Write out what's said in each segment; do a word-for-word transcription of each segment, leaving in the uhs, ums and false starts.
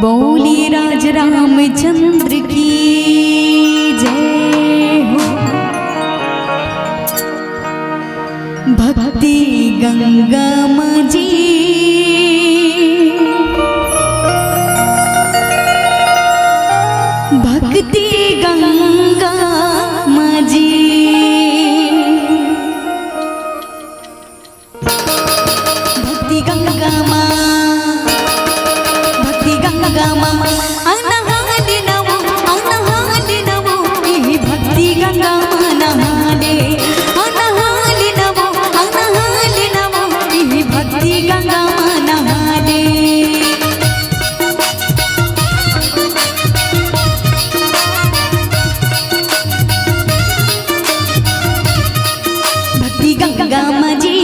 बोली राज रामचंद्र की जय हो। भक्ति गंगा माँ जी, भक्ति गंगा माँ जी। भक्ति गंगा माँ, भक्ति गंगा माँ, अंगना हाले नमो, अंगना हाले नमो, इही भक्ति गंगा माँ नहाले। अंगना हाले नमो, अंगना हाले नमो, इही भक्ति गंगा माँ नहाले। भक्ति गंगा माँ जी,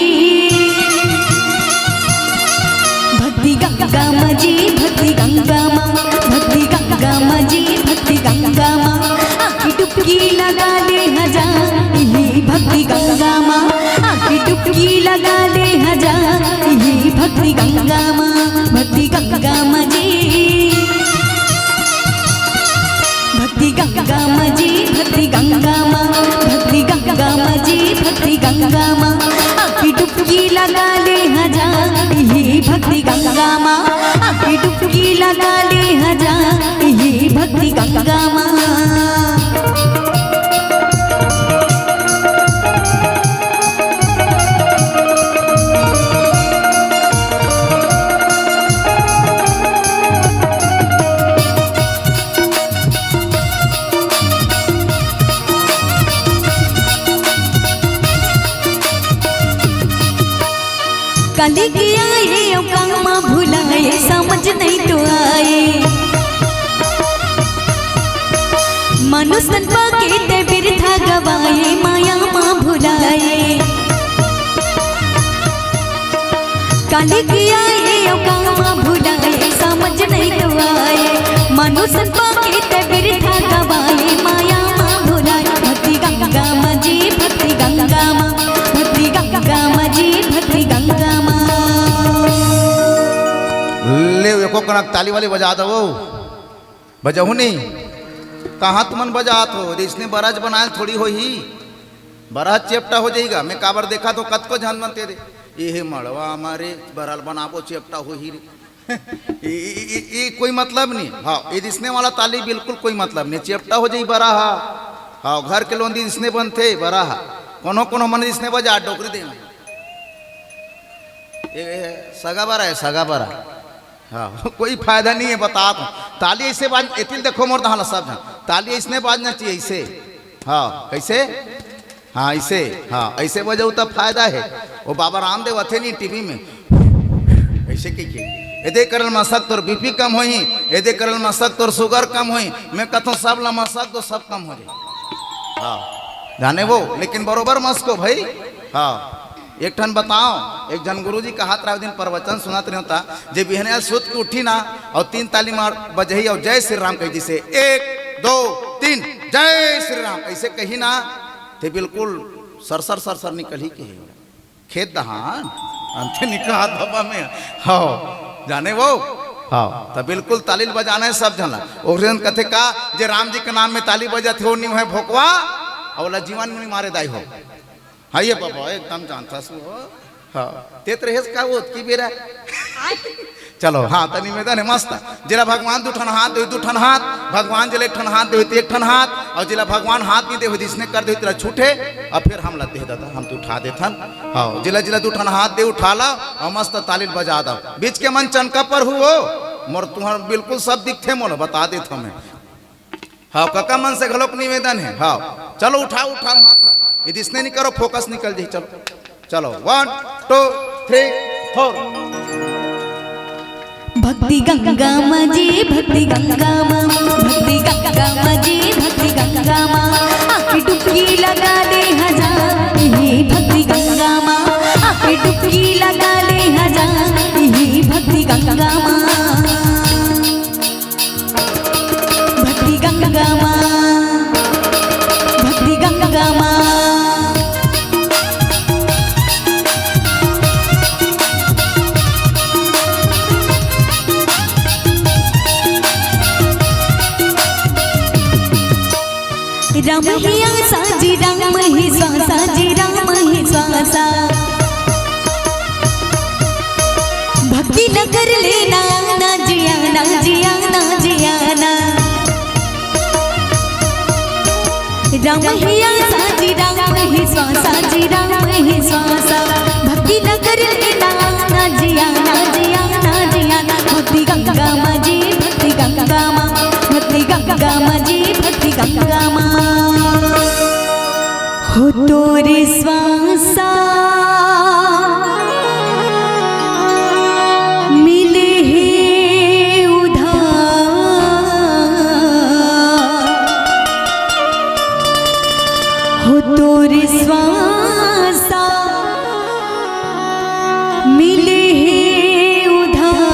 भक्ति गंगा माँ जी, भक्ति गंगा माँ, भक्ति गंगा माँ जी, भक्ति गंगा माँ। आँखी डुबकी लगा ले हजार, इही भक्ति गंगा माँ। आँखी डुबकी लगा ले हजार, इही भक्ति गंगा माँ, भक्ति गंगा माँ जी। भक्ति गंगा माँ जी, भक्ति गंगा माँ, भक्ति गंगा माँ जी, भक्ति गंगा माँ। आँखी डुबकी लगा ले हजार, इही भक्ति गंगा माँ। आँखी डुबकी लगा ले हजार, इही भक्ति गंगा माँ। काली के आए अउ काम भुलाए, समझ नहीं तो आए। मनुष्य तन पाके ते बिरथा गवाए, माया मा भुलाए। काली के आए अउ काम भुलाए, समझ नहीं तो आए। मनुष्य तन पाके ते बिरथा गवाए, माया मा भुलाए। भक्ति गंगा माँ जी, भक्ति गंगा माँ, भक्ति गंगा माँ जी, भक्ति गंगा माँ। ले, एको कनक ताली वाली बजा दो। बजहू नहीं? कहाँ तुमन बजात हो? अइसने बरहा बनाए थोड़ी होही। बरहा चेपटा हो जाही गा। मैं काबर देखत हों, कतको झन मन ते रे, ये मड़वा मारे बरहा बनाबो, चेपटा होही रे। ये, ये, ये, ये कोई मतलब नहीं। हाँ, ये अइसने वाला ताली बिल्कुल कोई मतलब नहीं, चेपटा हो जाही बरहा। हाँ, घर के लोंदी अइसने बनथे बरहा। कोनो कोनो मन अइसने बजा डोकरी दे। ये सगा बरहा है, सगा बरहा। हाँ, कोई फायदा नहीं है, बतात हों। ताली अइसे बाज, एती ल देखो मोर दहा ल सब झन। ताली अइसने बाजना चाहिए, अइसे। हाँ, कइसे? हाँ, अइसे। हाँ, अइसे बजाहू त फायदा हे। वो बाबा रामदेव आथे नहीं टीवी में, अइसे कहिके, "एदे करे ल मसक तोर बीपी कम होही, एदे करे ल मसक तोर शुगर कम होही।" मैं कथों, "सब ल मसक दो, सब कम हो जाही।" हाँ, जाने वो, लेकिन बरोबर मसको भाई। हाँ। एक ठन बताओं, एक झन गुरुजी कहत रहे, ओ दिन प्रवचन सुनत रहेंव त, जे बिहनिया सुत के उठही ना, अउ तीन ताली मार बजही, अउ जय श्री राम कहि दिस, एक, दो, तीन, जय श्री राम, अइसे कही ना, ते बिल्कुल सरसर सरसर निकलही के हे। खेत दहान, अंते निकाल बाबा में, हव, जाने वो, हव, त बिल्कुल ताली ल बजाना हे सब झन ला। ओ झन कथे का, जे राम जी के नाम में ताली बजत हे, ओ नी होय भोकवा, अउ ओला जीवन में मारे दाई हो। हाँ ये बाबा, एकदम जानथस वो। हाँ, ते त रहेस का वो ओतकी बेरा। चलो, हाँ, त निवेदन हे मस्त। जेला भगवान दू ठन हाथ देही, दू ठन हाथ, भगवान जेला एक ठन हाथ देही, त एक ठन हाथ, अउ जेला भगवान हाथ नहीं देही, त अइसने कर देही, तेला छूटे, अउ फेर हमला दे देता, हम तो उठा देथन। हाँ, जेला जेला दू ठन हाथ दे उठा ला, अउ मस्त ताली ल बजा दव। बीच के मन चनका पर हुओ, मोर तुहर बिल्कुल सब दिखथे मोला, बता देथों मैं। हाँ, कका मन से घलोक निवेदन हे। हाँ, चलो उठाओ, उठाओ हाथ ला। ये अइसने नहीं करो, फोकस निकल जाही। चलो, चलो, वन, टू, थ्री, फोर। भक्ति गंगा माँ जी, भक्ति गंगा माँ, भक्ति गंगा माँ जी, भक्ति गंगा माँ। आँखी डुबकी लगा ले हजार, इही भक्ति गंगा माँ। आँखी डुबकी लगा ले हजार, इही भक्ति गंगा माँ। भक्ति गंगा माँ, भक्ति गंगा माँ। राम ही आसा जी, राम ही श्वासा जी, राम ही श्वासा। भक्ति न कर लेना ना जिया, ना जिया, ना जिया ना। राम ही आसा जी, राम ही श्वासा जी, राम ही श्वासा। भक्ति न कर लेना ना जिया, ना जिया, ना जिया ना। भक्ति गंगा माँ जी, भक्ति गंगा माँ, भक्ति गंगा माँ जी, भक्ति गंगा माँ। हो तोरे श्वासा मिले हे उधार, हो तोरे श्वासा मिले हे उधार।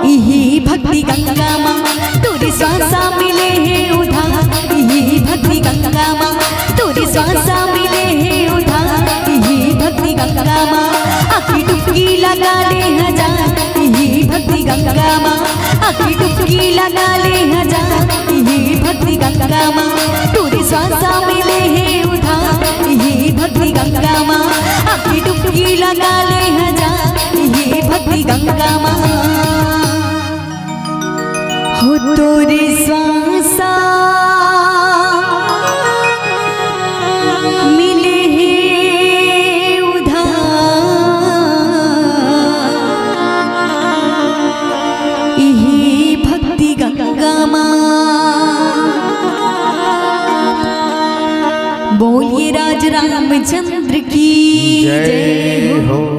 इही भक्ति गंगा माँ, तोरे श्वासा मिले हे उधार। इही भक्ति गंगा माँ, तोरे श्वासा मिले हे उधार। इही भक्ति गंगा माँ, आखी डुबकी लगा ले हजार। इही भक्ति गंगा माँ, आखी डुबकी लगा ले हजार। इही भक्ति गंगा माँ, तोरे श्वासा मिले हे उधार। इही भक्ति गंगा माँ, आखी डुबकी लगा ले हजार। इही भक्ति गंगा माँ, हो तोरे श्वासा मिले हे उधार। इही भक्ति गंगा माँ। बोलिए राज रामचंद्र की जय हो।